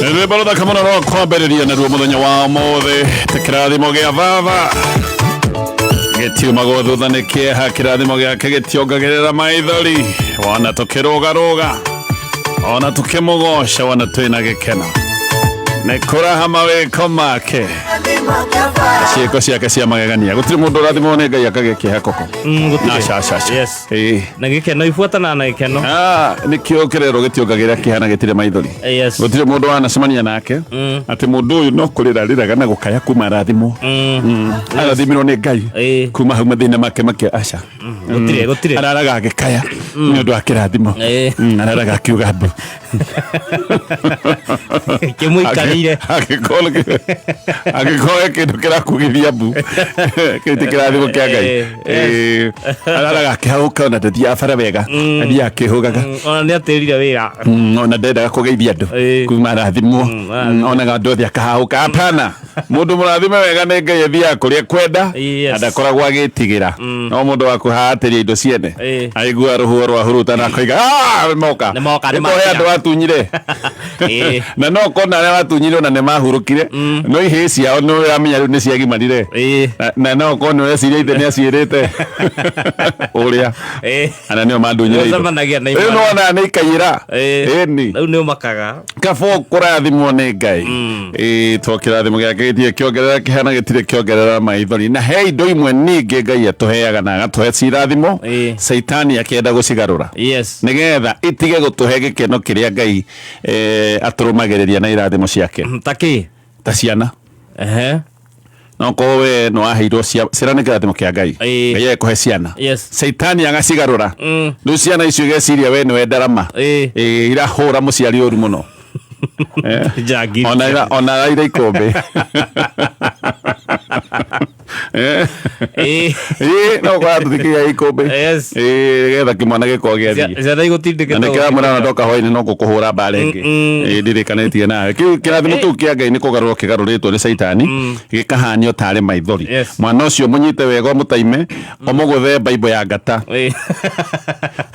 Rwĩmbo rũthaka mũno rwa kwambĩrĩria naruo mũthenya wa ũmũthĩ ta kĩrathimo gĩa baba gĩtiumagwo thutha nĩ kĩeha kĩrathimo gĩake gĩtiongagĩrĩra maithori wona tũkĩrũgarũga ona tũkĩmũgoca wona twĩna gĩkeno nĩ kũraha mawĩko make ciĩko ciake cia magegania gũtirĩ mũndũ ũrathimwo nĩ ngai akagĩa kĩeha koko Gũtirĩ. aca aca aca Yes. Ĩĩ. Na gĩkeno ibuatanaga na gĩkeno. Ah, nĩkĩo kĩrero gĩtiongagĩrĩra kĩeha na gĩtirĩ maithori Yes. gũtirĩ mũndũ wanacemania nake atĩ mũndũ ũyũ no kũrĩra rĩraga na gũkaya kuma arathimwo Arathimirwo nĩ ngai Ĩĩ. kuma hau mathĩna make make aca Gũtirĩ, gũtirĩ. Araraga agĩkaya nĩ ũndũ wa kĩrathimo. Ĩĩ. Araraga akiuga mbu. Kĩmũikarĩire. Angĩkorwo he kĩndũ kĩrakugithia mbu kĩu ti kĩrathimo kĩa ngai. Ĩĩ, Ĩĩ. Araraga akĩhagũka ona ndathiaga bara wega athiaga akĩhũgaga. Ona nĩ atĩrire wĩra. Ona ndendaga kũgeithia andũ kuma arathimwo. Onaga andũ othe akahahũka hapana mũndũ mũrathime wega nĩ ngai athiaga kũrĩa kwenda na ndakoragwo agĩtigĩra no mũndũ wa kũhatĩria indo ciene aigua rũhuho rwa hurutana akoiga "Ah, nĩmoka." Nĩmoka, Nĩ kũhe nĩmakinya. andũ watunyire na no kona arĩa watunyire ona nĩ mahurũkire no ihĩĩ ciao nĩ ũramenya rĩu nĩ ciagimarire. Na no korwo nĩ ũreciria ithe nĩ aciĩrĩte ũrĩa ana nĩo mandunyire indo. Ũcemanagia na Rĩu imwana. nĩwona nĩ ikaiyĩra. Ĩni. Rĩu nĩ ũmakaga. Kaba kũrathimwo nĩ ngai. Ĩĩ to kĩrathimo gĩake gĩtirĩ kĩongerera kĩhana gĩtirĩ kĩongerera maithori na he indo imwe ningĩ ngai atũheaga na agatũhe ci irathimo caitani akĩenda gũcigarũra nĩgetha itige gũtũhe gĩkeno kĩrĩa ngai atũrũmagĩrĩria na irathimo ciake. Ta kĩ? Ta ciana. No korwo we nĩ waheirwo ciana nĩ kĩrathimo kĩa ngai ngai agĩkũhe ciana caitani agacigarũra rĩu ciana icio igeciria we nĩwe ndarama. Ĩĩ, irahũra mũciari ũru mũno. Njangiri. Ona araire ikũmbĩ. Ĩĩ, no ũkora tũthikĩria ikũmbĩ. Ĩĩ, getha kĩmwana gĩkorwo gĩathiĩ. Ciana igũtindĩkĩte. Na nĩkĩo wamwĩra ona ndoka hwainĩ no gũkũhũra mbara ĩngĩ. Ĩĩ, ndirĩkanĩtie nawe kĩu kĩrathimo kĩu kĩa ngai nĩ kũgarũrwo kĩgarũrĩtwo nĩ caitani gĩkahanio tarĩ maithori. Mwana ũcio mũnyite wega ũmũtaime ũmũgũthe baibũ ya ngata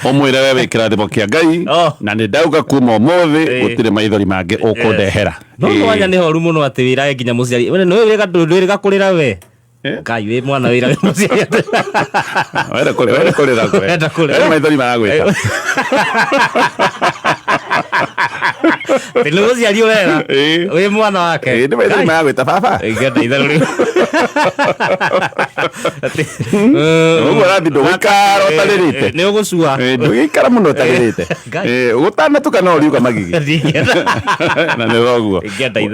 ũmwĩre we wĩ kĩrathimo kĩa ngai na nĩ ndauga kuma ũmũthĩ gũtirĩ maithori mangĩ ũkũndehera. No mwanya nĩ horu mũno atĩ wĩrage nginya mũciari. We nĩ wĩrĩga ndwĩrĩga kũrĩra we. Ngai wĩ mwana wĩrage mũciari atĩ. Wenda kũrĩra wenda kũrĩra kwe. Wenda kũrĩra. Wenda maithori maragwĩta. Nĩ mũciari ũrera. Wĩ mwana wake. Ĩĩ, nĩ maithori maragwĩta baba. Ingĩenda itherũ rĩu. Ũguo ũrathiĩ ndũgũikara ũtarĩrĩte. Nĩ ũgũcua. Ndũgĩikara mũno ũtarĩrĩte. Gũtanatuka no ũriuga magigi. Na nĩ ũguo.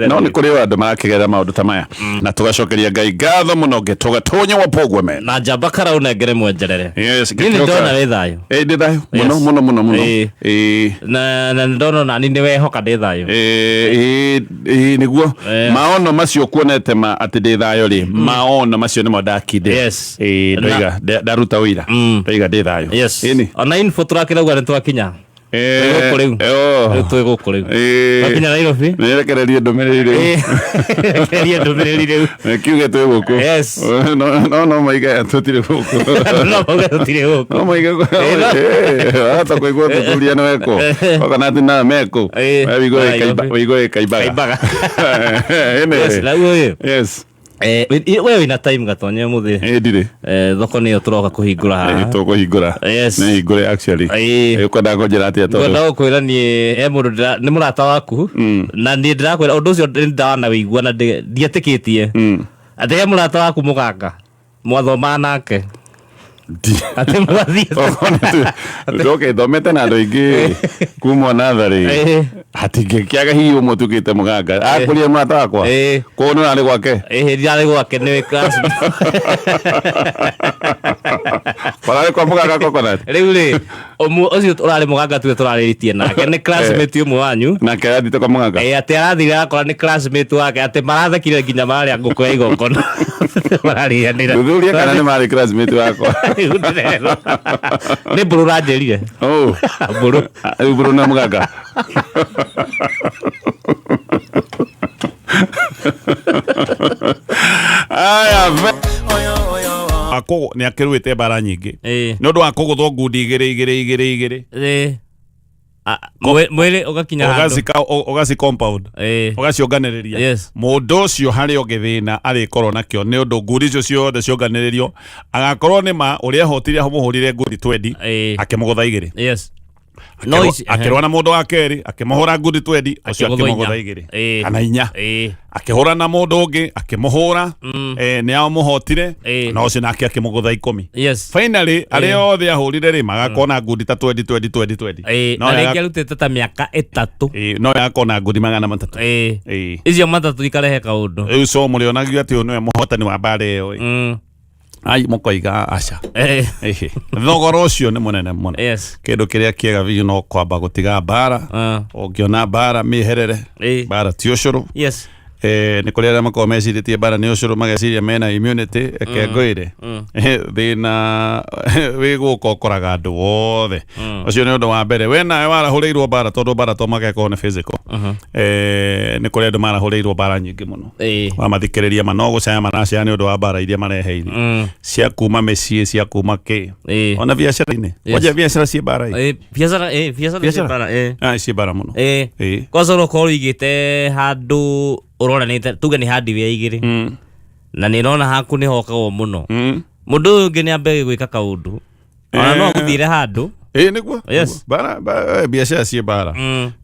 No nĩ kũrĩ andũ marakĩgerera maũndũ ta maya na tũgacokeria ngai ngatho mũno ngĩtũga tũnye wa pogweme. Na njamba kara ũnengere mwenjerere. Yes, Niĩ nĩ ndona wĩ thayũ. Ĩĩ, ndĩ thayũ mũno mũno mũno mũno. Ĩĩ. Na nĩ ndona nani nĩ wehoka ndĩ thayũ. Ĩĩ, ĩĩ, nĩguo maono macio kuonete ma atĩ ndĩ thayũ rĩ maono macio nĩmo ndakindĩra. Ĩĩ, ndoiga ndaruta ũira ndoiga ndĩ thayũ. Yes. Ĩni. Ona info tũrakĩrauga nĩ twakinya. Twĩ gũkũ rĩu. Rĩu twĩ gũkũ rĩu. Twakinya Nairobi. Nĩrekererie ndũmĩrĩri rĩu. Rekererie ndũmĩrĩri rĩu. Kiuge twĩ gũkũ. Yes. No no maige tũtirĩ gũkũ. No mauge tũtirĩ gũkũ. No maige hata kũigua thuthuria nĩ wekwo. Oka atĩ na mekũ. Wĩigue ĩkaimbaga. Kaimbaga. Ĩnĩ. Yes, na ũyũ. Yes. We wĩna time gatonye mũthĩ. Ĩ ndirĩ. Thoko nĩyo tũroka kũhingũra haha. Tũkũhingũra. Yes. Nĩ hingũre actually. Ũkwenda kũnjĩra atĩa tondũ. Ngwenda gũkwĩra niĩ he mũndũ nĩ mũrata waku na niĩ ndĩrakwĩra ũndũ ũcio nĩ ndanawĩigua na ndietĩkĩtie atĩ he mũrata waku mũganga mwathomaga nake atĩ mwathiĩ Ndoke thomete na andũ aingĩ kuma natharĩ hatingĩkĩaga hihi ũmwe ũtuĩkĩte mũganga akũria mũrata wakwa koguo nĩ ũrarĩ gwake. Ĩhĩ ndirarĩ gwake nĩ class. Wararĩ kwa mũganga coconut. Rĩu rĩ ũmwe ũcio ũrarĩ mũganga tuwe tũrarĩtie nake nĩ classmate ũmwe wanyu. Nake arathiĩte kwa mũganga. Ĩ atĩ arathire akora nĩ classmate wake atĩ marathekire nginya mararĩa ngũkũ ya igongona mararĩanĩra. Thuthuria kana nĩ marĩ classmate wakwa. Rĩu ndĩrerwo. Nĩ mbũrũ ũranjĩrire. Oh. Mbũrũ. Rĩu mbũrũ na mũganga. Aya nĩ akĩrũĩte mbara nyingĩ nĩ ũndũ wa kũgũthwo ngundi igĩrĩ igĩrĩ igĩrĩ igĩrĩ. Mwĩrĩ ũgakinya handũ. Ũgaci compound, ũgacionganĩrĩria. Mũndũ ũcio harĩa ũngĩthĩna arĩkorwo nakĩo nĩ ũndũ ngundi icio ciothe cionganĩrĩrio, agakorwo nĩ ma ũrĩa ehotire amũhũrire ngundi 20, akĩmũgũtha 2. No Akĩrũa na mũndũ wa kerĩ, akĩmũhũra ngundi 20, ũcio Akĩmũgũtha akĩmũgũtha 4. 2 kana 4. Akĩhũra na mũndũ ũngĩ, akĩmũhũra, nĩ amũhotire, na ũcio nake akĩmũgũtha 10. Finally arĩa othe ahũrire rĩ, magakorwo na ngundi ta 20 20 20 20. No No na rĩngĩ arutĩte ta mĩaka 3. No yagakorwo na ngundi 300. Icio 3 ikarehe kaũndũ. Rĩu so mũrĩonagio atĩ ũyũ nĩwe mũhotani wa mbara ĩyo ĩ. Ai, mũkoiga aca. Ĩhĩ. Thogora ũcio nĩ mũnene mũno. Kĩndũ kĩrĩa kĩega biũ no kwamba gũtiga mbara. Ũngĩona mbara mĩeherere. Mbara ti ũcũrũ. Nĩ kũrĩ arĩa makoragwo mecirĩtie mbara nĩ ũcũrũ, mageciria mena immunity. Reke ngwĩre, thĩna wĩ gũka ũkoraga andũ othe. Ũcio nĩ ũndũ wa mbere. We nawe warahũrĩirwo mbara, tondũ mbara to magekorwo nĩ physical. Nĩ kũrĩ andũ marahũrĩirwo mbara nyingĩ mũno. Wamathikĩrĩria ma no gũcaya maracaya nĩ ũndũ wa mbara iria mareheire, cia kuma mĩciĩ, cia kuma kĩ, ona biacara-inĩ. Kwanja biacara ciĩ mbara. Biacara, biacara Biacara? ciĩ mbara. Ah, ciĩ mbara mũno. Kwanza ũrokorwo ũigĩte handũ ũroranĩte, tuge nĩ hardware 2, na nĩ ũrona haku nĩ hokagwo mũno. Mũndũ ũyũ ũngĩ nĩ ambe gwĩka kaũndũ, ona no agũthiĩre handũ. Ĩĩ, nĩguo. Yes. Mbara, biacara ciĩ mbara.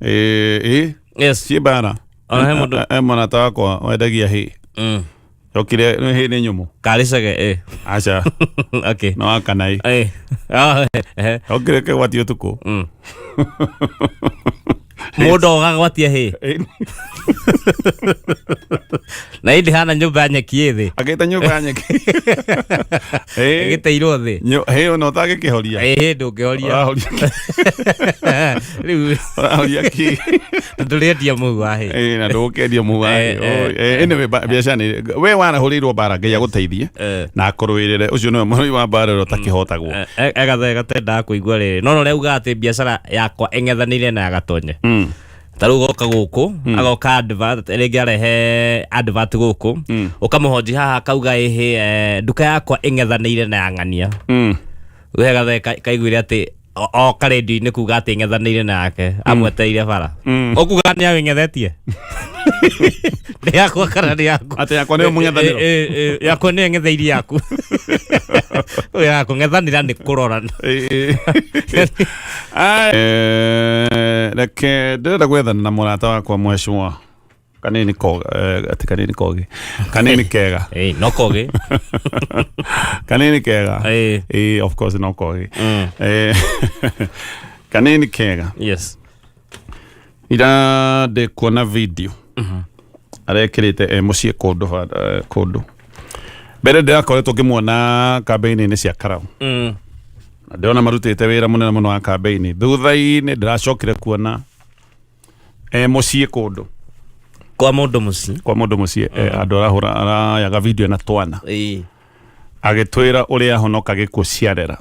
Ĩĩ. Ciĩ mbara. Ona he mũndũ- Mũrata wakwa wendagia hĩ, okire hĩ nĩ nyũmũ. Karĩ cege. Aca. No wakanai. Ah, eh. Okire kĩgwati ũtukũ. Mũndũ ogagwatia hĩ na ĩndĩ hana nyũmba ya nyeki ĩ thĩ. Agĩta nyũmba ya nyeki. Ĩgĩteirwo thĩ. Hĩ ona ũtangĩkĩhoria. Ĩhĩ, ndũngĩhoria. Ũrahoria kĩ? Rĩu Ũrahoria kĩ? ndũrĩendia mũhu wa hĩ. Ĩĩ, na ndũgũkĩendia mũhu wa Eh, hĩ. Anyway, biacara nĩ we warahũrĩirwo mbara, Ngai agũteithie na akũrũĩrĩre. Ũcio nĩwe mũrũi wa mbara ũrĩa ũtakĩhotagwo. Egathe gatendaga kũigua rĩrĩ no ũrĩa ugaga atĩ biacara yakwa ĩng'ethanĩire na ya Gatonye. Ta rĩu goka gũkũ, agoka advert, rĩngĩ arehe advert gũkũ, ũkamũhonji haha akauga ĩhĩ, nduka yakwa ĩng'ethanĩire na ya ng'ania. We gathe kaiguire atĩ oka rĩndiũ-inĩ kuga atĩ ĩng'ethanĩire na yake, amwetereire bara. Ũkuga nĩ awĩng'ethetie, nĩ yakwa kana nĩ yaku? Atĩ yakwa nĩyo mũng'ethanĩro? Yakwa nĩyo ĩng'etheirie yaku. Ũyũ ya kũng'ethanĩra nĩ kũrorana. Reke ndĩrenda gwethana na mũrata wakwa mheshimiwa Kanini ko, ati Kanini Kogi, Kanini Kega. No Kogi. Kanini Kega. Of course no Kogi. Kanini Kega. Ira ndĩkuona video arekĩrĩte e mũciĩ kũndũ, kũndũ mbere ndĩrakoretwo ngĩmuona kambĩini-inĩ cia Karau. Na ndĩrona marutĩte wĩra mũnene mũno wa kambĩini. Thutha-inĩ ndĩracokire kuona e mũciĩ kũndũ. Kwa mũndũ mũciĩ. Kwa mũndũ mũciĩ, andũ arahũra arayaga video na twana. Agĩtwĩra ũrĩa ahonoka gĩkuũ ciarera.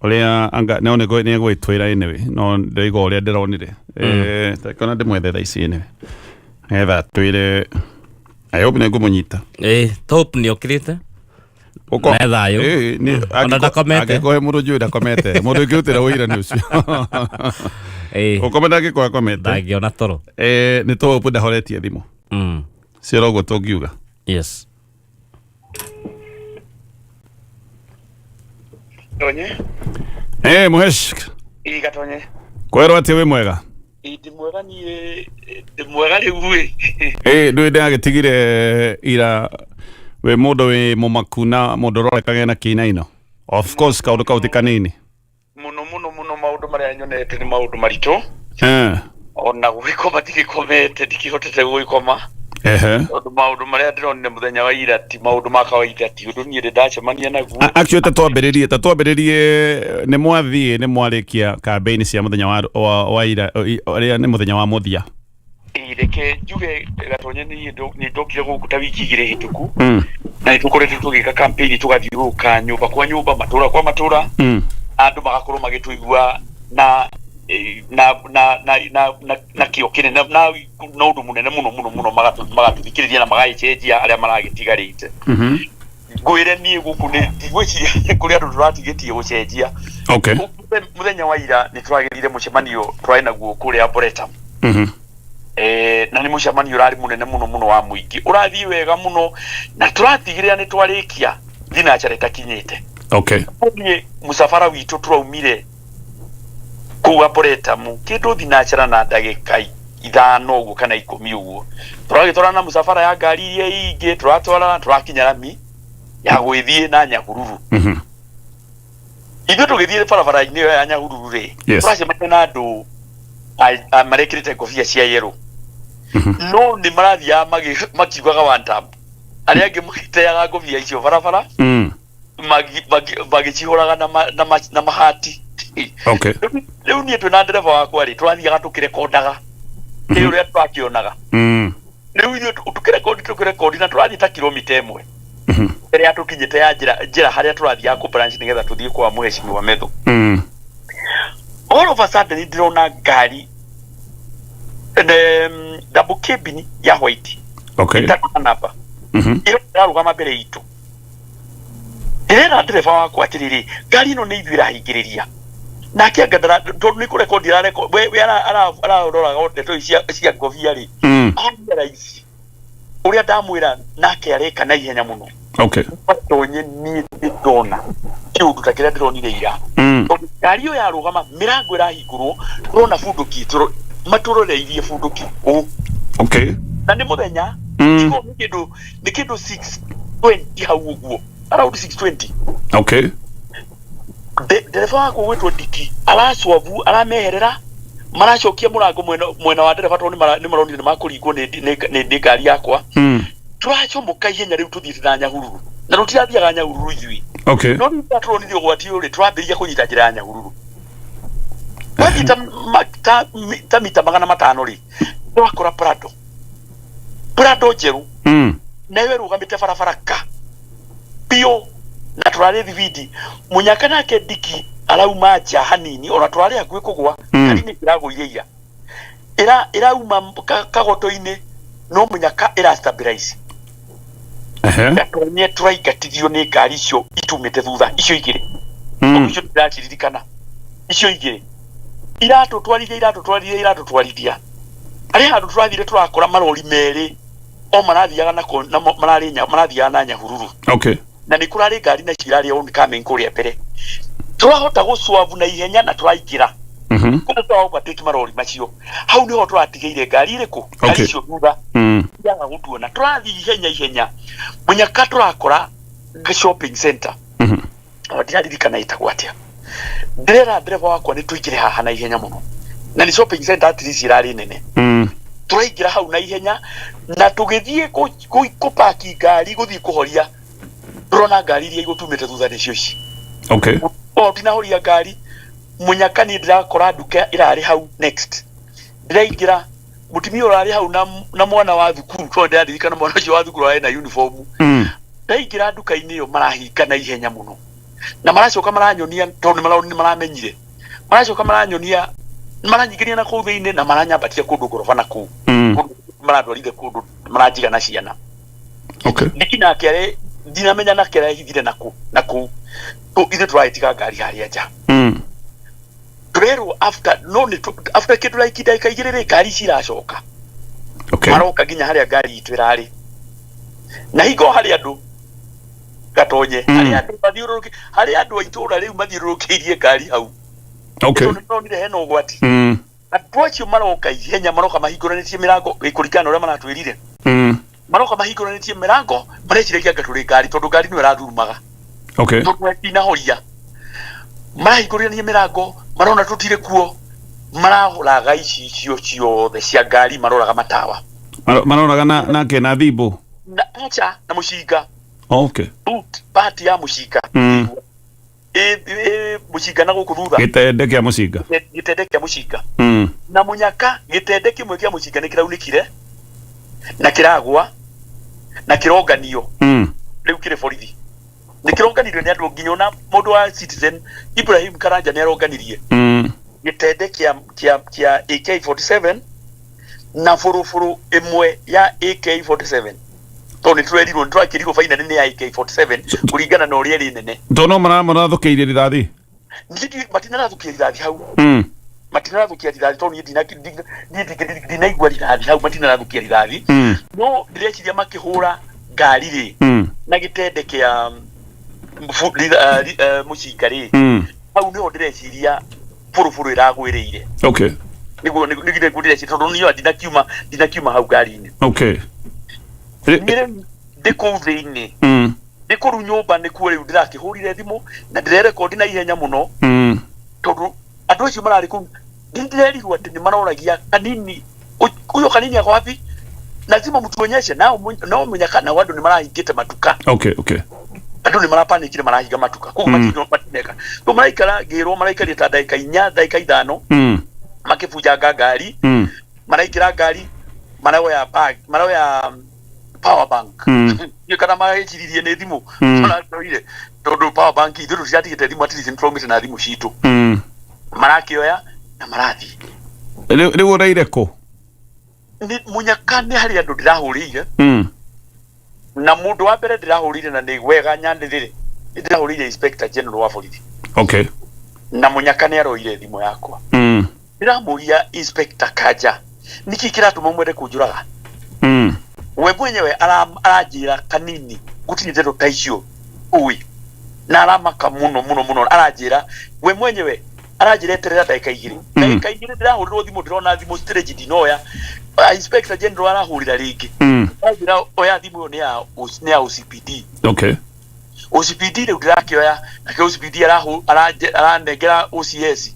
Ũrĩa anga no nĩ egũgĩtwĩra anyway, no ndĩraigua ũrĩa ndĩronire. Takona ndĩmwethe thaa ici anyway, nĩgetha atwĩre. I hope nĩ ngũmũnyita. Hope nĩ okĩrĩte. Ũko- Na thayũ. Ona ndakomete. Angĩkorwo he mũndũ njũĩ ndakomete, mũndũ ũngĩrutĩra ũira nĩ ũcio. Ũkome ndangĩkorwo akomete. Ndangĩona toro. Nĩ tũ hope ndahoretie thimũ. Ciora ũguo tũngiuga. Tonye. Mũhesh. Ĩ, Gatonye. Kwerwo atĩ wĩ mwega? Ĩ, ndĩ mwega niĩ, ndĩ mwega rĩu ĩ. Ndũĩ ndĩragĩtigire ira wĩ mũndũ wĩ mũmaku na mũndũ ũrorekagĩra na kĩinaino. Of course kaũndũ kau ti kanini. Mũno mũno mũno, maũndũ marĩa nyonete nĩ maũndũ maritũ. Ona gũgĩkoma ndigĩkomete, ndikĩhotete gũgĩkoma. Tondũ maũndũ marĩa ndĩronire mũthenya wa ira ti maũndũ ma kawaida, ti ũndũ niĩ ndĩ ndacemania naguo. Actually, ta twambĩrĩrie, nĩ mwathiĩ, nĩ mwarĩkia campaign cia mũthenya wa ira, ũrĩa nĩ mũthenya wa mũthia. Ĩ, reke njuge Gatonye, niĩ nĩ ndokire gũkũ ta wiki 2 hĩtũku. Na nĩ tũkoretwo tũgĩka campaign, tũgathiũrũrũka nyũmba kwa nyũmba, matũra kwa matũra. Andũ magakorwo magĩtũigua na na na na na na kĩo kĩnene na ũndũ mũnene mũno mũno mũno, magatũthikĩrĩria na magagĩcenjia arĩa maragĩtigarĩte. Ngwĩre niĩ gũkũ nĩ ndigwĩciria kũrĩ andũ tũratigĩtie gũcenjia. Mũthenya wa ira nĩ tũragĩrire mũcemanio tũrarĩ naguo kũrĩa Arboretum. Na nĩ mũcemanio ũrarĩ mũnene mũno mũno wa mũingĩ, ũrathiĩ wega mũno, na tũratigĩrĩra nĩ twarĩkia thinacara ĩtakinyĩte. Niĩ mũcabara witũ tũraumire kũu Arboretum kĩndũ thinacara na ndagĩka 5 ũguo kana 10 ũguo, tũragĩtwarana na mũcabara ya ngari iria ingĩ, tũratwarana tũrakinya rami ya gwĩthiĩ na Nyahururu. Ithuĩ tũgĩthiĩ barabara-inĩ ĩyo ya Nyahururu rĩ, tũracemania na andũ marekĩrĩte ngobia cia yellow, no nĩ marathiaga makiugaga one term, arĩa angĩ magĩteaga ngobia icio barabara, magĩcihũraga na mahati. Rĩu niĩ twĩna ndereba wakwa rĩ, tũrathiaga tũkĩrekondaga ĩ ũrĩa tũrakĩonaga. Rĩu ithuĩ tũkĩrekondi na tũrathiĩ ta kilomita 1 mbere ya tũkinyĩte ya njĩra harĩa tũrathiaga kũ branch nĩgetha tũthiĩ kwa mũhecimiwa Methu. All of a sudden ndĩrona ngari double cabin ya white ĩtarĩ na namba, ĩrarũgama mbere itũ. Ndĩrera ndereba wakwa atĩrĩrĩ, ngari ĩno nĩ ithuĩ ĩrahingĩrĩria, nake anga tondũ nĩ kũrekondi ararekondi, we araroraga ndeto ici cia ngobia rĩ, arealize ũrĩa ndamwĩra nake areka na ihenya mũno. Tonye niĩ ndona kĩũndũ ta kĩrĩa ndĩronire ira. Tondũ ngari ĩyo yarũgama, mĩrango ĩrahingũrwo, tũrona bunduki, matũroreirie bunduki ũũ. Na nĩ mũthenya, nĩ kĩndũ 6:20 hau ũguo, around 6:20. Ndereba wakwa gwĩtwo Diki aracwabu, arameherera, maracokia mũrango mwena wa ndereba tondũ nĩ maronire nĩ makũringwo nĩ ngari yakwa. Tũracomoka ihenya rĩu tũthiĩte na Nyahururu, na tũtirathiaga Nyahururu ithuĩ. No rĩu tũronire ũgwati ũyũ rĩ, tũrambĩrĩria kũnyita njĩra ya Nyahururu. Twathiĩ ta mita 500 rĩ, tũrakora Prado njerũ, nayo ĩrũgamĩte barabara ka biũ, na tũrarĩ thibindi. Mũnyaka nake Diki arauma nja hanini, ona tũrarĩ hakuhĩ kũgwa. Ngari nĩ ĩragũire ira, ĩrauma kagoto-inĩ, no mũnyaka ĩra stabilize. Gatonye tũraingatithio nĩ ngari icio itumĩte thutha, icio igĩrĩ. Icio ndĩraciririkana, icio igĩrĩ iratũtwarithia, iratũtwarithia, iratũtwarithia. Harĩ handũ tũrathire tũrakora marori merĩ o marathiaga na marathiaga na Nyahururu. Na nĩ kũrarĩ ngari nacio irarĩ oncoming kũrĩa mbere. Tũrahota gũcwabu na ihenya na tũraingĩra. Kũu tũra overtake marori macio. Hau nĩho tũratigĩire ngari ĩrĩkũ? Ngari icio thutha. Iraga gũtuona. Tũrathiĩ ihenya ihenya. Mũnyaka tũrakora shopping center. Ona ndiraririkana ĩtagwo atĩa. Ndĩrera ndereba wakwa nĩ tũingĩre haha na ihenya mũno. Na nĩ shopping center at least ĩrarĩ nene. Tũraingĩra hau na ihenya na tũgĩthiĩ kũpaki ngari gũthiĩ kũhoria, tũrona ngari iria igũtumĩte thutha nĩcio ici. O tinahoria ngari, mũnyaka niĩ ndĩrakora nduka ĩrarĩ hau next. Ndĩraingĩra, mũtumia ũrarĩ hau na mwana wa thukuru, tondũ ndĩraririkana mwana ũcio wa thukuru arĩ na uniform. Ndaingĩra nduka-inĩ ĩyo marahinga na ihenya mũno, na maracoka maranyonia, tondũ nĩ maramenyire, maracoka maranyonia, maranyingĩria na kũu thĩinĩ na maranyambatia kũndũ ngoroba na kũu. Kũndũ marandwarire kũndũ maranjiga na ciana. Ndiki nake arĩ ndinamenya nake arehithire na kũ na kũu. Ithuĩ tũragĩtiga ngari harĩa nja. Tũrerwo after, no nĩ after kĩndũ like ndagĩka 2 rĩ, ngari ici iracoka. Maroka nginya harĩa ngari itũ ĩrarĩ. Na hingo harĩ andũ gatonye, harĩ andũ mathiũrũrũkĩ, harĩ andũ a itũũra rĩu mathiũrũrũkĩirie ngari hau. Tondũ nĩmaronire hena ũgwati. Andũ acio maroka ihenya, maroka mahingũranĩtie mĩrango kũringana na ũrĩa maratwĩrire. Maroka mahingũranĩtie mĩrango, mareciragia anga tũrĩ ngari, tondũ ngari nĩyo ĩrathurumaga. Tondũ tinahoria. Marahingũrania mĩrango, marona tũtirĩ kuo, maroraga icicio ciothe cia ngari, maroraga matawa. Maroraga na kĩ, na thimũ? Na acha, na mũcinga. Boot, part ya mũcinga. Mũcinga na gũkũ thutha. Gĩtende kĩa mũcinga. Gĩtende kĩa mũcinga. Na mũnyaka gĩtende kĩmwe kĩa mũcinga nĩ kĩraunĩkire na kĩragwa na kĩronganio. Rĩu kĩrĩ borithi. Nĩ kĩronganirio nĩ andũ nginya ona mũndũ wa Citizen Ibrahim Karanja nĩ aronganirie. Gĩtende kĩa AK47 na bũrũbũrũ ĩmwe ya AK47. Tondũ Tondũ nĩ tũrerirwo, nĩ tũrakĩrirwo baina nĩ ya AK47 kũringana na ũrĩa ĩrĩ nene. To no marathũkĩirie rithathi. Matinarathũkia rithathi hau. Matinarathũkia rithathi tondũ niĩ ndinaigua rithathi hau, matinarathũkia rithathi. No ndĩreciria makĩhũra ngari rĩ na gĩtende kĩa mũcinga rĩ, hau nĩho ndĩreciria bũrũbũrũ ĩragwĩrĩire. Nĩguo nĩguo ndĩreciria, tondũ niĩ ndinakiuma hau ngari-inĩ. Niĩ rĩu ndĩ kũu thĩinĩ, ndĩ kũu nyũmba nĩkuo rĩu ndĩrakĩhũrire thimũ na ndĩrerekondi na ihenya mũno, tondũ andũ acio mararĩ kũu ndĩrerirwo atĩ nĩ maroragia Kanini, "Huyo Kanini ako wapi? Lazima mtuonyeshe." Nao nao mũnyaka nao andũ nĩ marahingĩte matuka. Andũ nĩ marapanikire, marahinga matuka koguo matineka. Rĩu maraikara, ngĩrwo maraikaria ta ndagĩka 4, ndagĩka 5, makĩbunjanga ngari. Maraingĩra ngari, maroya bag, maroya power bank. Ndiũĩ kana magĩciririe nĩ thimũ maratoire, tondũ power bank ithuĩ tũtiratigĩte thimũ, at least nĩtũraumĩte na thimũ citũ. Marakĩoya na marathiĩ. Rĩu ũraire kũ? Nĩ mũnyaka, nĩ harĩ andũ ndĩrahũrĩire. Na mũndũ wa mbere ndĩrahũrĩire, na nĩ wega nyanĩrĩre, nĩ ndĩrahũrĩire Inspector General wa borithi. Na mũnyaka nĩ aroire thimũ yakwa. Ndĩramũria, "Inspector Kanja, nĩkĩ kĩratũma mwende kũnjũraga?" We mwenyewe aranjĩra, "Kanini, gũtirĩ ndeto ta icio ũĩ," na aramaka mũno mũno mũno. Aranjĩra we mwenyewe, aranjĩra eterera ndagĩka 2. Ndagĩka 2 ndĩrahũrĩrwo thimũ, ndĩrona thimũ straight, ndinoya. Inspector General arahũrĩra rĩngĩ. Aranjĩra, "Oya thimũ ĩyo, nĩ ya OCPD." OCPD rĩu ndĩrakĩoya, nake OCPD aranengera OCS.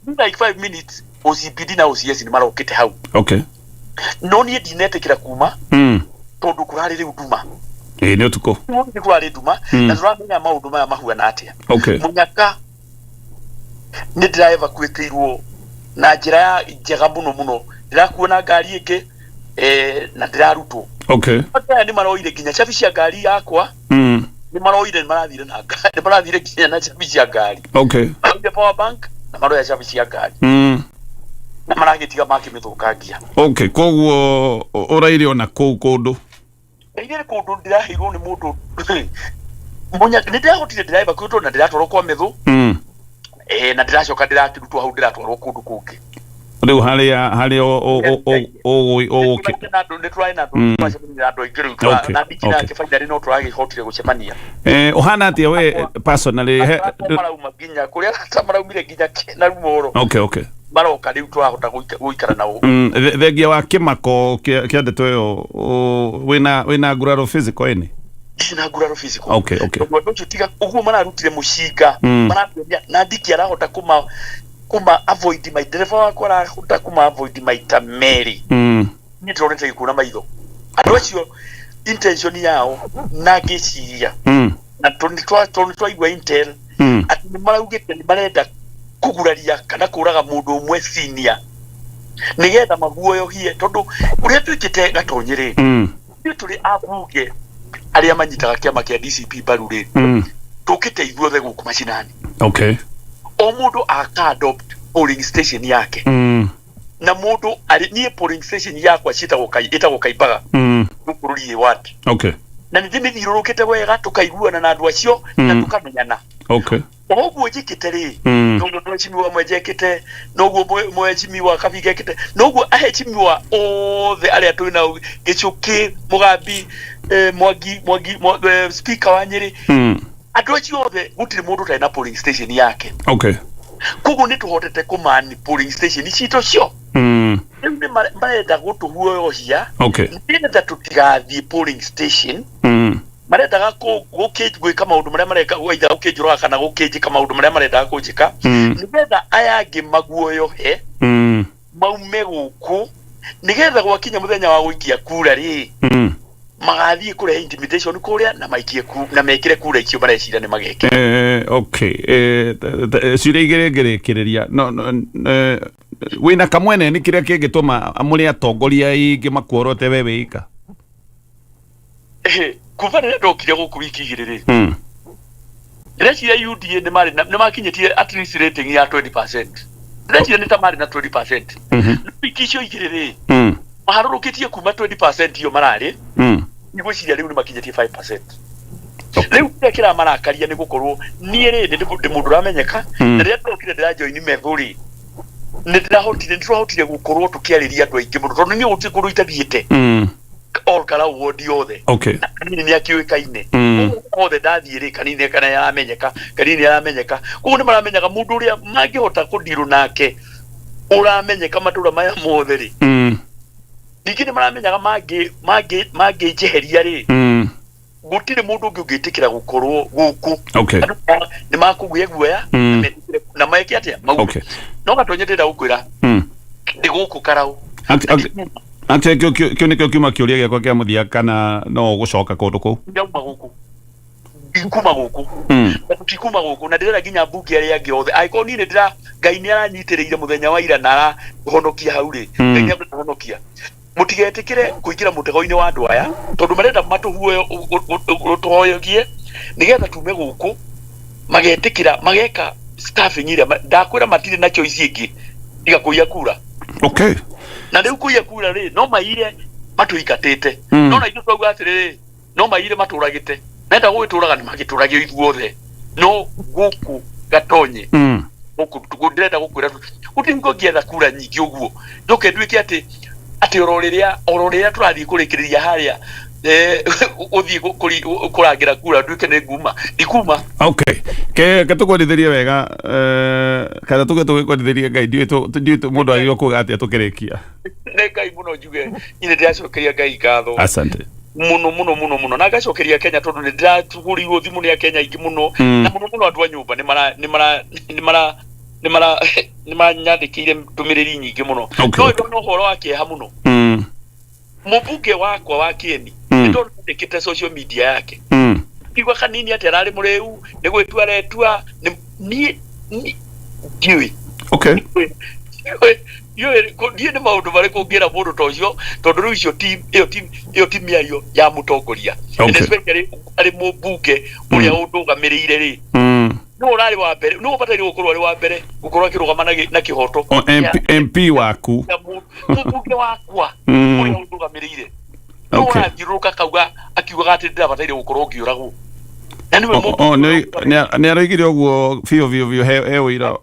Like 5 minutes OCPD na OCS nĩ marokĩte hau. No niĩ ndinetĩkĩra kuma, tondũ kũrarĩ rĩu nduma. Ĩĩ, nĩ ũtukũ. Nĩ kũrarĩ nduma. Na tũramenya maũndũ maya mahuana atĩa. Mũnyaka nĩ ndĩra evacuĩtĩirwo na njĩra ya njega mũno mũno, ndĩrakuo na ngari ĩngĩ na ndĩrarutwo. Andũ aya nĩ maroire nginya cabi cia ngari yakwa. Nĩ maroire, nĩ marathire na ngari, nĩ marathire nginya na cabi cia ngari. Maroire power bank na maroya cabi cia ngari na maragĩtiga makĩmĩthũkangia. Okay, koguo ũraire ona kũu kũndũ? Ndaire kũndũ ndĩraheirwo nĩ mũndũ. Nĩ ndĩrahotire, ndĩraevacuĩtwo na ndĩratwarwo kwa Mĩthũ. Na ndĩracoka ndĩrakĩrutwo hau, ndĩratwarwo kũndũ kũngĩ. Rĩu harĩa ũgũkĩ Nĩ tũrarĩ na andũ, twacemania na andũ aingĩ rĩu na ndiki nake finally no tũragĩhotire gũcemania. Ũhana atĩa we personally? Arata marauma nginya kũrĩa, arata maraumire nginya na Rumoro. Maroka rĩu tũrahota gũikara nao. Thengia wa kĩmako kĩa ndeto ĩyo, wĩna nguraro physical ĩnĩ? Ndirĩ na nguraro physical. Okay. Tondũ andũ acio tiga ũguo mararutire mũcinga, maratuonia na ndiki arahota kũma avoid, my ndereba wakwa arahota kũma avoid maita merĩ. Niĩ ndĩronete gĩkuũ na maitho. Andũ acio intention yao na ngĩciria, na tondũ nĩ twaigua intel atĩ nĩ maraugĩte nĩ marenda kũguraria kana kũraga mũndũ ũmwe senior nĩgetha maguoyohie, tondũ ũrĩa twĩkĩte Gatonyi rĩ, ithuĩ tũrĩ ambunge arĩa manyitaga kĩama kĩa DCP mbaru rĩ, tũkĩte ithuothe gũkũ macinani, o mũndũ aka adopt polling station yake. Na mũndũ arĩ niĩ polling station yakwa ciĩtagwo ĩtagwo Kaimbaga, gũkũ Rũriĩ ward. Na nĩ ndĩmĩthiũrũrũkĩte wega, tũkaiguana na andũ acio na tũkamenyana. O ũguo njĩkĩte rĩ, noguo mheshimiwa Mwenje ekĩte, noguo mheshimiwa Kabinga ekĩte, noguo aheshimiwa othe arĩa twĩ nao, Gĩchũkĩ, Mũgambi, Mwangi, speaker wa Nyĩrĩ, andũ acio othe gũtirĩ mũndũ ũtarĩ na polling station yake. Koguo nĩ tũhotete kũmani polling station citũ cio. Rĩu nĩ marenda gũtũhuoyohia nĩgetha tũtigathiĩ polling station. Marendaga gwĩka maũndũ marĩa mareka, either gũkĩnjũraga kana gũkĩnjĩka maũndũ marĩa marendaga kũnjĩka, nĩgetha aya angĩ maguoyohe, maume gũkũ, nĩgetha gwakinya mũthenya wa gũikia kura rĩ, magathiĩ kũrehe intimidation kũrĩa na maikie na mekĩre kura icio mareciria nĩ magekĩra. Okay, ciũria igĩrĩ ngĩrĩkĩrĩria. No, wĩna kamwene nĩ kĩrĩa kĩngĩtũma mũrĩ atongoria aingĩ makuorote we wĩika? Kuma rĩrĩa ndokire gũkũ wiki 2 rĩ, ndĩreciria UDA nĩ makinyĩtie at least rating ya 20%. Ndĩreciria nĩ ta marĩ na 20%. No wiki icio 2 rĩ, maharũrũkĩtie kuma 20% iyo mararĩ. Ndigwĩciria rĩu nĩ makinyĩtie 5%. Rĩu kĩrĩa kĩramarakaria nĩ gũkorwo niĩ rĩ ndĩ mũndũ ũramenyeka. Na rĩrĩa ndĩrokire ndĩrajoini metho rĩ, nĩ ndĩrahotire, nĩ tũrahotire gũkorwo tũkĩarĩria andũ aingĩ mũno, tondũ niĩ gũtirĩ kũndũ itathiĩte. All Karau ward yothe. Na Kanini nĩ akĩũĩkaine. Kũu hothe ndathiĩ rĩ, Kanini kana yaramenyeka, Kanini aramenyeka. Koguo nĩ maramenyaga mũndũ ũrĩa mangĩhota kũndirũ nake ũramenyeka matũra maya mothe rĩ. Ningĩ nĩ maramenyaga mangĩnjeheria rĩ, gũtirĩ mũndũ ũngĩ ũngĩtĩkĩra gũkorwo gũkũ. Andũ nĩ makũgĩa guoya na metĩkĩre na meke atĩa mauge. No Gatonye, ndĩrenda gũkwĩra ndĩ gũkũ Karau. Actually, kĩu nĩkĩo kiuma kĩũria gĩakwa kĩa mũthia, kana no ũgũcoka kũndũ kũu? Ndauma gũkũ, ndikuma gũkũ. Na tũtikuma gũkũ, na ndĩrera nginya mbunge arĩa angĩ othe, angĩkorwo niĩ nĩ ndĩra Ngai nĩ aranyitĩrĩire mũthenya wa ira na arahonokia hau rĩ, Ngai nĩ akũhonokia. Mũtigetĩkĩre kũingĩra mũtego-inĩ wa andũ aya, tondũ marenda matũhuoyo tũhoyogie nĩgetha tume gũkũ. Magetĩkĩra mageka staffing ĩrĩa ndakwĩra matirĩ na choice ĩngĩ tiga kũiya kura. Na rĩu kũiya kura rĩ, no maire matũingatĩte. No na ithuĩ twauga atĩrĩrĩ, no maire matũragĩte, menda gũgĩtũraga nĩ magĩtũragio ithuothe, no gũkũ Gatonye, gũkũ ndĩrenda gũkwĩra gũtirĩ hingo ngĩetha kura nyingĩ ũguo njoke nduĩke atĩ oro rĩrĩa tũrathiĩ kũrĩkĩrĩria harĩa, gũthiĩ kũrangĩra kura, nduĩke nĩ nguma ndikuma. Okay, ke tũkwendithĩrie wega, kana tuge tũgĩkwendithĩrie Ngai. Ndiũĩ mũndũ agĩrĩirwo kuga atĩa tũkĩrĩkia. Nĩ Ngai mũno. Njuge niĩ nĩ ndĩracokeria Ngai ngatho. Asante. Mũno mũno mũno mũno, na ngacokeria Kenya, tondũ nĩ ndĩratũhũrĩirwo thimũ nĩ Akenya aingĩ mũno. Na mũno mũno andũ a nyũmba nĩ mara nĩ mara nĩ mara nĩ mara nĩ manyandĩkĩire ndũmĩrĩri nyingĩ mũno. No ndona ũhoro wa kĩeha mũno, mũmbunge wakwa wa Kĩeni, nĩ ndona andĩkĩte social media yake, igua kanini atĩ ararĩ mũrĩu, nĩ gwĩtua aretua. Niĩ ndiũĩ. Ndiũĩ niĩ nĩ maũndũ marĩkũ ngĩra mũndũ ta ũcio, tondũ rĩu icio ti ĩyo ti ĩyo ti mĩario ya mũtongoria. And especially arĩ mũmbunge ũrĩa ũndũgamĩrĩire rĩ, nĩwe ũrarĩ wa mbere, nĩwe ũbataire gũkorwo arĩ wa mbere gũkorwo akĩrũgama na kĩhoto. O, MP waku. Kĩa mũmbunge wakwa ũrĩa ũndũgamĩrĩire nĩwe ũrathiũrũrũka kauga akiugaga atĩ ndĩrabataire gũkorwo ngĩũragwo, na nĩwe mũmbunge ũrĩa Nĩ aroigire ũguo biũ biũ biũ, he ũira?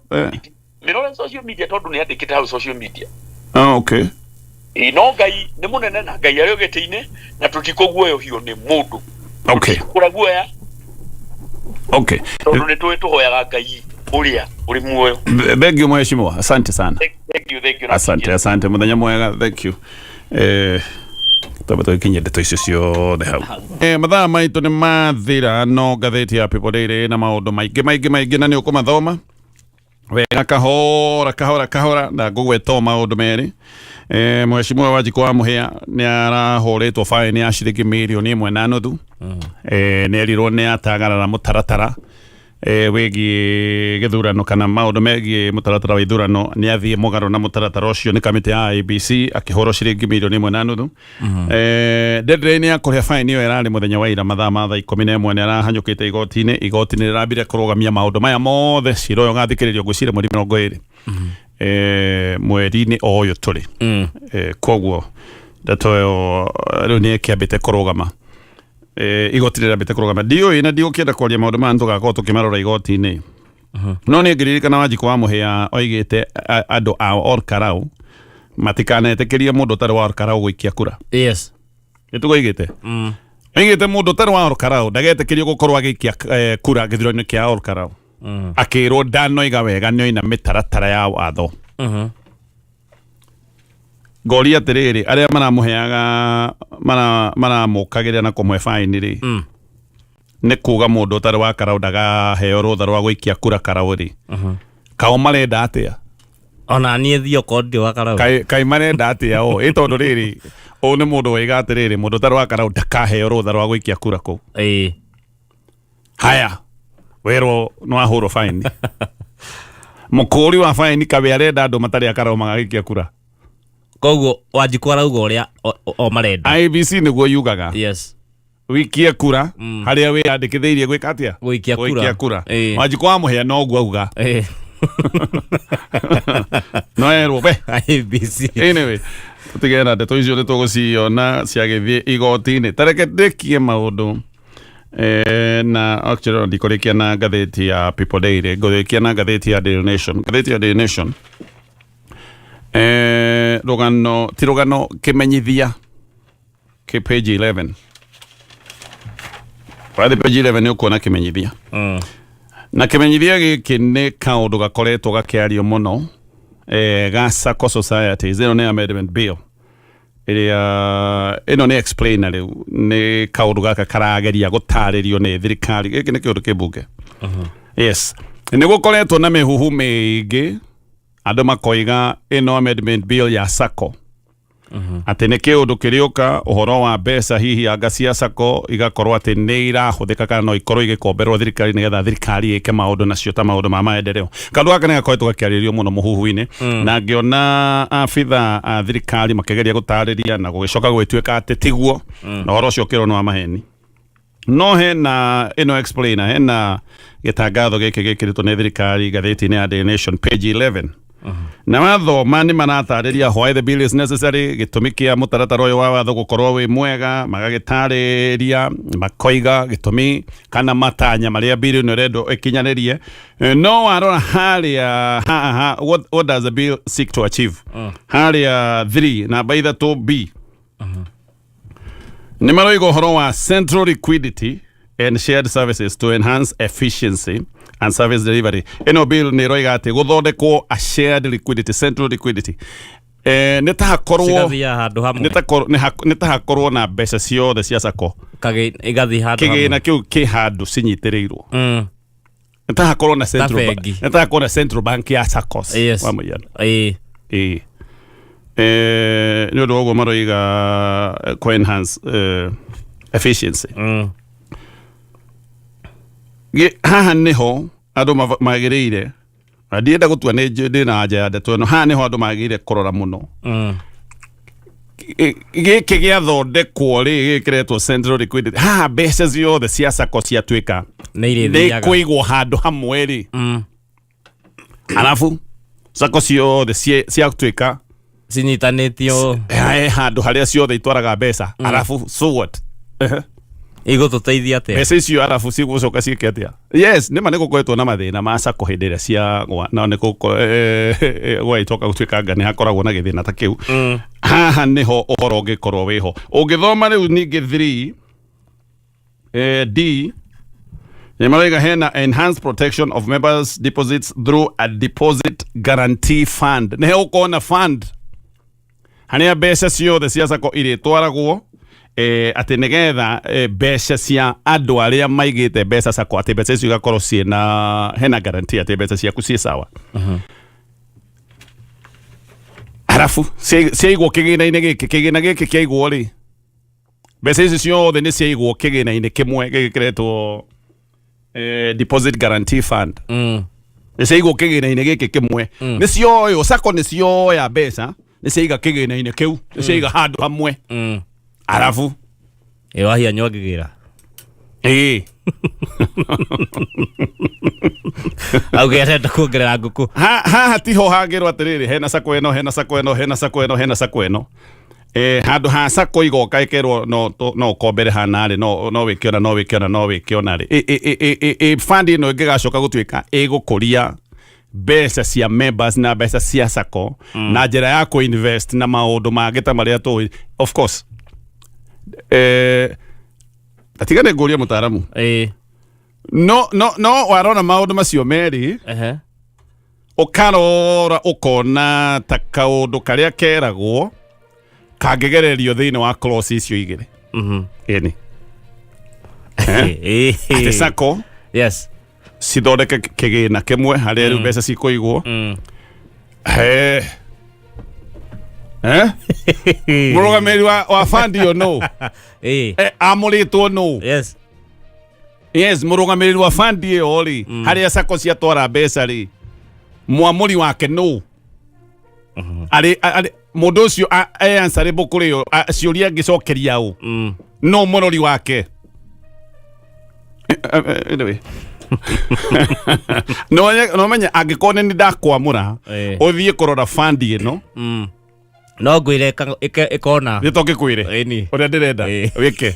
Mĩrore social media, tondũ nĩ andĩkĩte hau social media. Oh, okay. Ĩ, no Ngai nĩ mũnene, na Ngai arĩ o gĩtĩ-inĩ, na tũtikũguoyohio nĩ mũndũ. Kũra guoya, tondũ nĩ tũĩ tũhoyaga Ngai ũrĩa ũrĩ muoyo. Thank you, mheshimiwa, asante sana. Thank you, thank you. Asante, asante, muthenya mwega. Thank you. Twambe tũgĩkinyie ndeto icio ciothe hau. Mathaa maitũ nĩ mathira, no ngathĩti ya People Daily na maũndũ maingĩ maingĩ maingĩ, na nĩ ũkũmathoma wega kahora kahora kahora, na ngũgweta o maũndũ merĩ. Mheshimiwa Wanjikũ wa Mũhĩa nĩ arahũrĩtwo faini ya ciringi 1.5 mirioni. Nĩ erirwo nĩ atagarara mũtaratara wĩgiĩ gĩthurano kana maũndũ megiĩ mũtaratara wa ithurano, nĩ athiĩ mũgarũ na mũtaratara ũcio nĩ kamĩtĩ ya IEBC, akĩhũrwo ciringi 1.5 mirioni. Deadline ya kũrĩha faini ĩyo ĩrarĩ mũthenya wa ira mathaa ma thaa 11. Nĩ arahanyũkĩte igoti-inĩ. Igoti nĩ rĩrambire kũrũgamia maũndũ maya mothe. Cira ũyũ ũgathikĩrĩrio ngwĩciria mweri 20, mweri-inĩ o ũyũ tũrĩ. Koguo ndeto ĩyo rĩu nĩ ĩkĩambĩte kũrũgama. Igoti rĩrambĩte kũrũgama. Ndiũĩ na ndigũkĩenda kwaria maũndũ maya, nĩtũgakorwo tũkĩmarora igoti-inĩ. No nĩ ngĩririkana Wanjikũ wa Mũhĩa oigĩte andũ a Olkarau matikanetĩkĩrie mũndũ ũtarĩ wa Olkarau gũikia kura. Nĩtugo oigĩte. Oigĩte mũndũ ũtarĩ wa Olkarau ndagetĩkĩrio gũkorwo agĩikia kura gĩthurano-inĩ kĩa Olkarau. Akĩrwo ndanoiga wega, nĩoina mĩtaratara ya watho. Ngoria atĩrĩrĩ, arĩa maramũheaga maramũkagĩrĩra na kũmũhe baini rĩ, nĩ kuga mũndũ ũtarĩ wa Karau ndagaheo rũtha rwa gũikia kura Karau rĩ, kao marenda atĩa? Ona niĩ thiĩ okorwo ndirĩ wa Karau. Kaĩ marenda atĩa? O ĩ tondũ rĩrĩ, ũyũ nĩ mũndũ waiga atĩrĩrĩ, mũndũ ũtarĩ wa Karau ndakaheo rũtha rwa gũikia kura kũu. Haya, werwo nĩ wahũrwo baini, mũkũri wa baini kawe arenda andũ matarĩ a Karau magagĩikia kura? Koguo Wanjikũ arauga ũrĩa o marenda. IEBC nĩguo yugaga. Wikie kura harĩa wĩyandĩkithĩirie gwĩka atĩa? Gũikia kura. Gũikia kura. Wanjikũ wa Mũhĩa noguo auga. No erwo we. IEBC. Anyway, Tũtigane na ndeto icio, nĩ tũgũciona ciagĩthiĩ igoti-inĩ. Tareke ndĩkie maũndũ na actually ndikũrĩkia na ngathĩti ya People Daily, ngũrĩkia na ngathĩti ya Daily Nation. Ngathĩti ya Daily Nation, rũgano ti rũgano, kĩmenyithia kĩ page 11. Wathiĩ page 11 nĩ ũkuona kĩmenyithia, na kĩmenyithia gĩkĩ nĩ kaũndũ gakoretwo gakĩario mũno ga Sacco Societies. Ĩno nĩ amendment bill ĩrĩa ĩno nĩ explainer. Rĩu nĩ kaũndũ gaka karageria gũtarĩrio nĩ thirikari. Gĩkĩ nĩ kĩũndũ kĩmbunge. Yes, nĩ gũkoretwo na mĩhuhu mĩingĩ, andũ makoiga ĩno amendment bill ya Sacco atĩ nĩ kĩũndũ kĩrĩũka ũhoro wa mbeca, hihi anga cia Sacco igakorwo atĩ nĩ irahũthĩka kana no ikorwo igĩkomberwo thirikari nĩgetha thirikari ĩke maũndũ nacio ta maũndũ ma maendeleo. Kaũndũ gaka nĩ gakoretwo gakĩarĩrio mũno mũhuhu-inĩ, na ngĩona abitha a thirikari makĩgeria gũtarĩria na gũgĩcoka gũgĩtuĩka atĩ tiguo, na ũhoro ũcio ũkĩrwo nĩ wa maheni. No hena ĩno explainer, hena gĩtangatho gĩkĩ gĩkĩrĩtwo nĩ thirikari ngathĩti-inĩ ya Daily Nation page 11, na wathoma nĩ maratarĩria why the bill is necessary, gĩtũmi kĩa mũtaratara ũyũ wa watho gũkorwo wĩ mwega. Magagĩtarĩria, makoiga gĩtũmi kana matanya marĩa bill ĩno ĩrendwo ĩkinyanĩrie. No warora harĩa haha, what does the bill seek to achieve, harĩa 3 namba 3 b nĩ maroiga ũhoro wa central liquidity and shared services to enhance efficiency and service delivery. Ĩno bill nĩ ĩroiga atĩ gũthondekwo a shared liquidity, central liquidity, nĩ ta hakorwo Cigathiaga handũ hamwe. Nĩ ta hakorwo na mbeca ciothe cia Sacco Igathiĩ handũ kĩgĩna hamwe. Kĩu kĩ handũ cinyitĩrĩirwo. Nĩ ta hakorwo na central Bengi. Nĩ ta hakorwo na central bank ya Saccos wa mũhiano. Ĩĩ. Nĩ ũndũ wa ũguo maroiga kũ enhance efficiency. Haha nĩho andũ magĩrĩire, na ndienda gũtua nĩ ndĩ na anja ya ndeto ĩno, haha nĩho andũ magĩrĩire kũrora mũno. Gĩkĩ gĩathondekwo rĩ, gĩkĩ kĩretwo central liquidity, haha mbeca ciothe cia Sacco ciatuĩka nĩ nĩ irĩthiaga kũigwo handũ hamwe rĩ, arabu Sacco ciothe ciatuĩka cinyitanĩtio he handũ harĩa ciothe itwaraga mbeca, arabu so what? Ehe. Igũtũteithia atĩa? Mbeca icio arabu cigũcoka ciĩke atĩa? Yes, nĩma nĩ gũkoretwo na mathĩna ma Sacco hĩndĩ ĩrĩa ciagwa, no nĩ gwagĩcoka gũtuĩka anga nĩ hakoragwo na gĩthĩna ta kĩu. Haha nĩho ũhoro ũngĩkorwo wĩho ũngĩthoma. Rĩu ningĩ 3 D nĩ marauga hena enhanced protection of members deposits through a deposit guarantee fund. Nĩ hegũkorwo na fund harĩa mbeca ciothe cia Sacco irĩtwaragwo, atĩ nĩgetha mbeca cia andũ arĩa maigĩte mbeca Sacco, atĩ mbeca icio igakorwo ciĩna hena guarantee atĩ mbeca ciaku ciĩ sawa. Arabu ciaigwo kĩgĩna-inĩ gĩkĩ, kĩgĩna gĩkĩ kĩaigwo rĩ, mbeca ici ciothe nĩ ciaigwo kĩgĩna-inĩ kĩmwe gĩkĩ kĩretwo deposit guarantee fund. Nĩ ciaigwo kĩgĩna-inĩ gĩkĩ kĩmwe, nĩ cioywo Sacco, nĩ cioya mbeca, nĩ ciaiga kĩgĩna-inĩ kĩu, nĩ ciaiga handũ hamwe. Arabu Ĩ wahia nyua ngĩgĩra. Ĩĩ. Auge arenda kuongerera ngũkũ. Haha tiho hangĩrwo atĩrĩrĩ, hena Sacco ĩno, hena Sacco ĩno, hena Sacco ĩno, hena Sacco ĩno. Handũ ha Sacco igoka ĩkerwo no ũkombere hana rĩ, no wĩke ona, no wĩke ona, no wĩke ona rĩ. Ĩ fund ĩno ĩngĩgacoka gũtuĩka ĩgũkũria mbeca cia members na mbeca cia Sacco na njĩra ya kũ-invest na maũndũ mangĩ ta marĩa tũĩ, of course, atiga nĩ ngũrie mũtaaramu. No warora maũndũ macio merĩ, ũkarora ũkona ta kaũndũ karĩa keragwo kangĩgererio thĩinĩ wa clause icio igĩrĩ. Ĩni atĩ Sacco cithondeke kĩgĩna kĩmwe harĩa rĩu mbeca cikũigwo. He eh mũrũgamĩrĩri wa fund ĩyo no amũrĩtwo no? Yes. Yes, mũrũgamĩrĩri wa fund ĩyo rĩ, harĩa Sacco ciatwara mbeca rĩ, mwamũri wake no arĩ mũndũ ũcio e answerable kũrĩ o ciũria angĩcokeria ũ? No mũrori wake. Anyway, no menye angĩkorwo nĩ ndakwamũra ũthiĩ kũrora fund ĩno. No ngwĩre ĩkona. Nĩ to ngĩkwĩre Ĩni. ũrĩa ndĩrenda Ĩ. wĩke.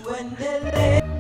Tuendelee.